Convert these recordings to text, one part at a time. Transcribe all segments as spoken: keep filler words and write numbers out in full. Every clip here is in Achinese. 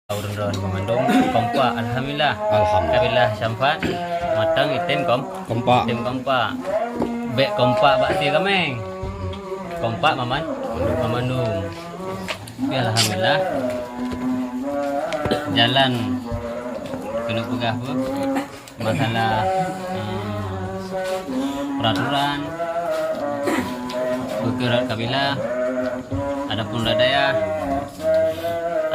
Ureuëng droe bandum kompak, alhamdulillah. Alhamdulillah. Kabilah Syamfan mantong item kom-, kompak. Item kompak. Bèk kompak bak sie kaméng. Kompak maman, mamandum. Tapi alhamdulillah, jalan keuneuk peugah peue, masalah, eh, peraturan, peue rot kabilah, adapun rot dayah,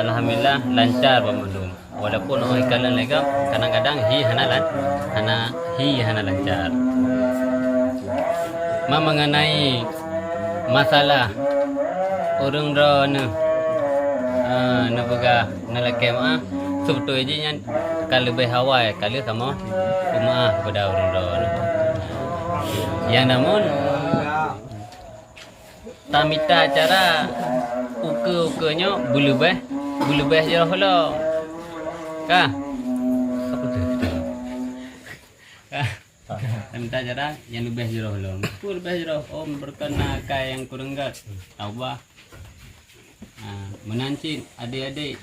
alhamdulillah lancar bandum. Walaupun óh ikalon lagèe kadang-kadang hi hana lan-, hana, hi hana lancar. Ma mengenai masalah ureuëng droeneuh, ah, neupeugah neulakèe meu'ah, seubeutôi jih nyan ka leubeh awai ka lheueh kamoe peumeu'ah keupada ureuëng droeneuh. Nyang namun, tamita cara ukeue-ukeue nyoe beuleubeh, beuleubeh jroh lom. Ka? Apa tu? Ka? Tamita cara nyang leubeh jroh lom. Peue leubeh jroh? Oh, meubreukon na akai nyang kureueng gèt. Taubah. Ha, meunan cit adék-adék.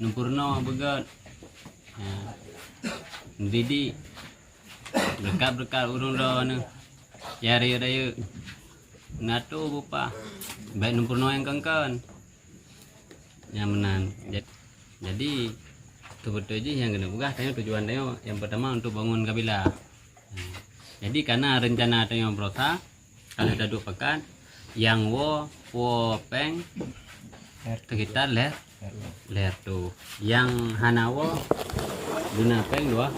Neupeurunoe beugèt. Ha. Neudidik. Beureukat-beureukat ureuëng droeneuh. Ya rayeuk-rayeuk. Neutôh bupah. Bèk neupeurunoe nyang kon-kon. Nyang meunan. Jad-, jadi, seubeutôi jih nyang keuneuk peugah tanyoe tujuan tanyoe nyang peurtama untuk bangun kabilah. Ha. Jadi, kana reuncana tanyoe beurosa, ka lheueh taduek pakat, nyang woe, woe péng, sekitar lhèe, lhèe reutôh. Nyang hana woe, guna péng dua,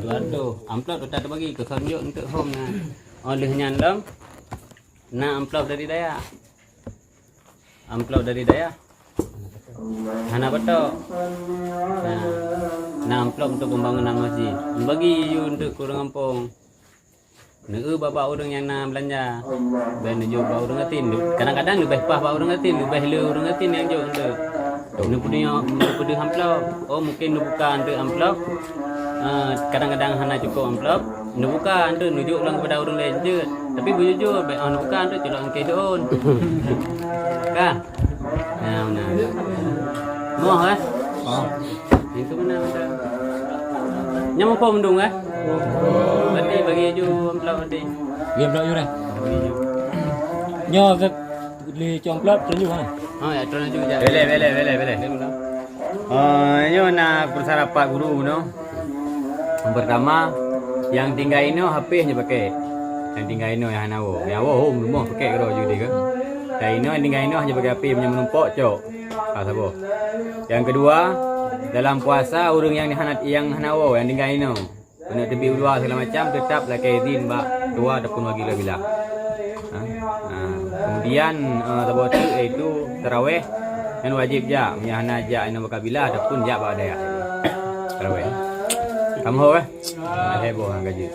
dua reutôh. Amplop teutap teubagi, keu seunjok eunteuk hom nyan. Óh lheueh nyan lom, na amplop dari dayah. Amplop dari dayah. Hana beutôi. Nah, na amplop untuk pembangunan masjid. Bagi yue untuk ureuëng gampông. Neueu bak-bak ureuëng nyang na beulanja. Bèk neujok bak ureuëng gasien. Kadang-kadang leubeh paih bak ureuëng gasien, leubeh le ureuëng gasien nyang jok untuk. Neupeudeuh, neupeudeuh amplop. Oh, mungkin neubuka untuk amplop. Ah, kadang-kadang hana cukup amplop. Neubuka untuk neujok lom keupada ureuëng laén jeuet. Tapi beujujur, bèk, oh, neubuka untuk culok angkée deuon. Ka? Nah, nah. Moh, eh? Oh. Itu mana ada? Nyang muphom mandum, eh? Berarti bagi aju amplop berarti. Bagi amplop aju, eh? Nyoe, Ustaz, lé cok amplop, terus, ha? Oh, ya, terus aju je. Boleh, boleh, boleh, boleh. Boleh, boleh. Eh, nyoe na peurasaan rapat guru, noh. Nyang peurtama, nyang tinggai inoe H P hana jipakèk. Nyang tinggai inoe nyang hana woe. Nyang woe hom rumoh pakèk keudroe jih deh kan. Dan inoe nyang tinggai inoe hana jipakèk H P, meunyoe meurumpok cok. Ah, saboh. Nyang keudua, dalam puasa ureueng nyang hana, nyang hana woe, nyang tinggai inoe. Keuneuk teubiet u luwa segala macam, teutap lakèe izin bak ketua ataupun wakil kabilah. Ha? Ha. Kemudian, eh, saboh teuk, iaitu taraweh, nyan wajéb jak, meunyo hana jak inoe bak kabilah ataupun jak bak dayah. Taraweh. Ka meuho, eh? Ada boh nyang ka jeuet.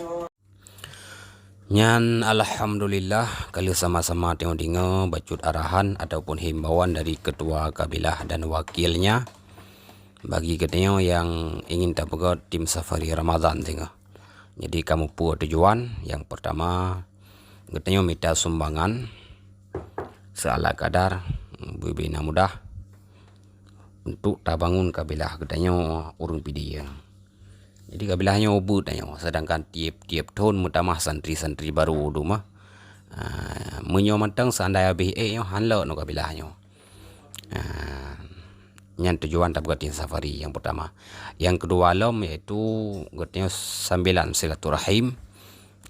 Nyan, alhamdulillah, ka lheueh sama-sama tanyoe deungö bacut arahan ataupun himbauan dari ketua kabilah dan wakilnya. Bagi geutanyoe nyang ingin tapeugöt tim safari Ramadan singoh. Jadi, kamoe peue tujuan? Nyang peurtama, geutanyoe mita sumbangan seuala kadar, bubena mudah untuk tabangun kabilah geutanyoe ureueng Pidie. Jadi, kabilah nyoe ubeut tanyoe, sedangkan tiep-tiep thon meutamah santri-santri baru dum mah. Ah, meunyoe mantong seandai habéh ék nyoe, han lôt nyoe kabilah nyoe. Ah, nyan tujuan tapeugöt tim safari nyang peurtama. Nyang keudua lom, yaitu geutanyoe sambilan silaturahim,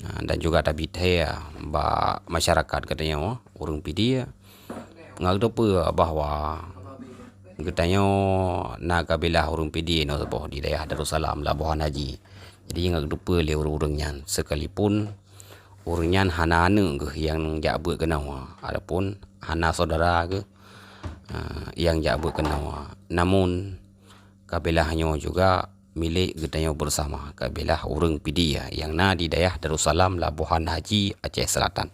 ah, dan juga tabi thèe bak masyarakat geutanyoe, ureueng Pidie. Ngat geuteupeue bahwa geutanyoe na kabilah ureueng Pidie nyoe saboh di dayah Darussalam, Labuhan Haji. Jadi, ngat geuteupeue lé ureueng-ureueng nyan, sekalipun ureueng nyan hana aneuk geuh nyang jak beuet keunoe, ataupun hana syedara geuh, eh, nyang jak beuet keunoe. Namun, kabilah nyoe juga milék geutanyoe bersama, kabilah ureueng Pidie nyang na di dayah Darussalam, Labuhan Haji, Aceh Selatan.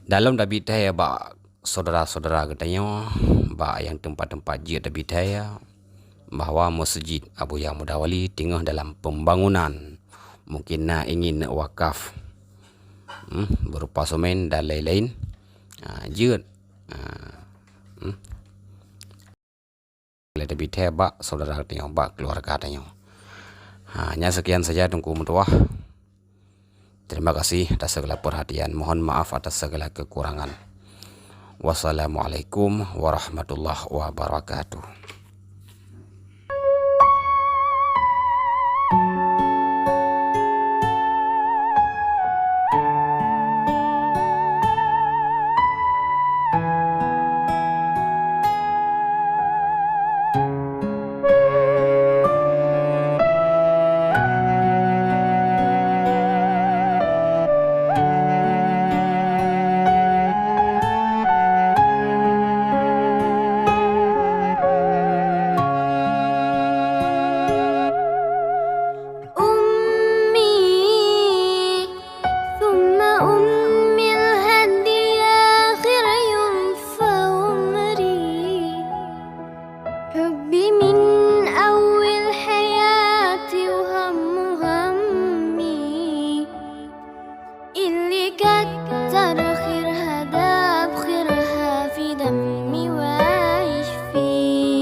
Dan lom tabi thèe bak syedara-syedara geutanyoe bak nyang teumpat-teumpat jeuet tabi thèe bahwa Meuseujid Abuya Muda Wali teungoh dalam pembangunan. Mungkin na ingin neuk wakaf, hmm, berupa semen dan lain-lain. Ha, jeuet. Ha, hmm. lé teubiet bak saudara tanyoe, bak keluarga tanyoe. Ha, nyan sekian saja Teungku meutuah. Terima kasih atas segala perhatian. Mohon maaf atas segala kekurangan. Wassalamualaikum warahmatullahi wabarakatuh. أمي، ثم أمي الهدي آخر يوم في عمري. حبي من